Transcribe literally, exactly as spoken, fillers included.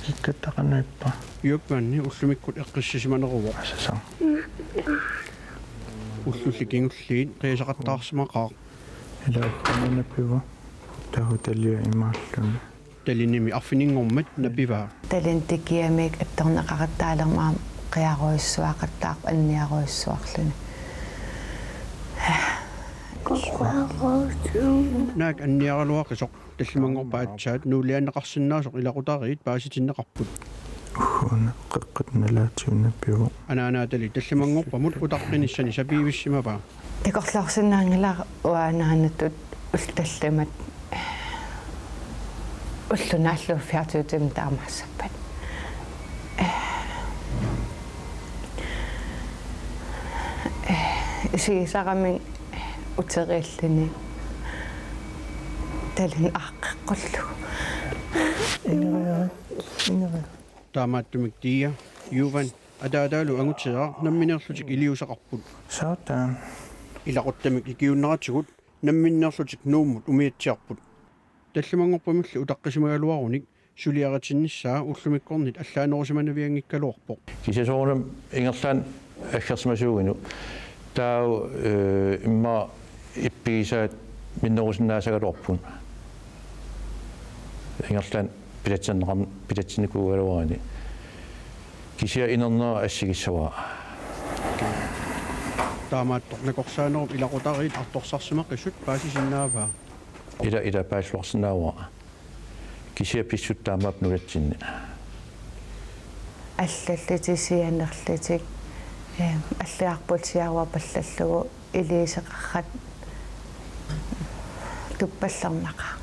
Kikkattaqanuippa. Juappaanni ullumikkut eqqissisimaneruvoq. Asasaq. Ullulli kingulliit qiasaqattaarsimaqaaq. Ilaakkanuna piva. Tahu talia imaalluni. Talinimi arfininngormat napivaa. Talin tikiamik attorneqaqattaalermat qiarujussuaqattaarpoq anniarujussuarluni. Naak anniaraluaqisoq tallimanngorpat aatsaat nuulianneqarsinnaasoq ilaqutariit paasitinneqarput. Uhuuna qeqqat nalaatigut napivaa. Anaanaatali tallimanngorpamut utaqqinissani sapiivissimavaa. Takorloorsinnaanngilara uanga anaanatut ullut tallimat ulloq naalluuffiartuutim taamaassappat. Isigisarami uteriilluni talin aaqqeqqullugu. Ineriaruk, ineriaruk. Taamaattumik Tia, Juvan, ataataalu Anguteeraq nammineerlutik iliuuseqarput. Sooq taanna. Ilaquttamik ikiuunneratigut nammineerlutik Nuummut umiatsiarput. Tallimanngorpamilli utaqqisimagaluarunik suliaritinnissaa ullumikkornit allaanerusimanavianngikkaluarpoq. Kisianni soorunami ingerlaannaq aggersimasuuinnaq. Taava, eh, immaqa ippigisaat minnerusinnaasagaluarpugut. Ingerlaannaq pilatserneqarn-, pilatsinnikuugaluarani. Kisianni inernera assigissavara. Taamaattoq nakorsaanerup ilaqutariit artorsarsimaqisut paasisinnaavaa. Ila, ila paasiluarsinnaavara. Kisianni pissutsit taamaapput nunatsinni. Allallutik sianerlutik, eh, alliarput siaruapallallugu iliuuseqarrat tuppallernaqaaq.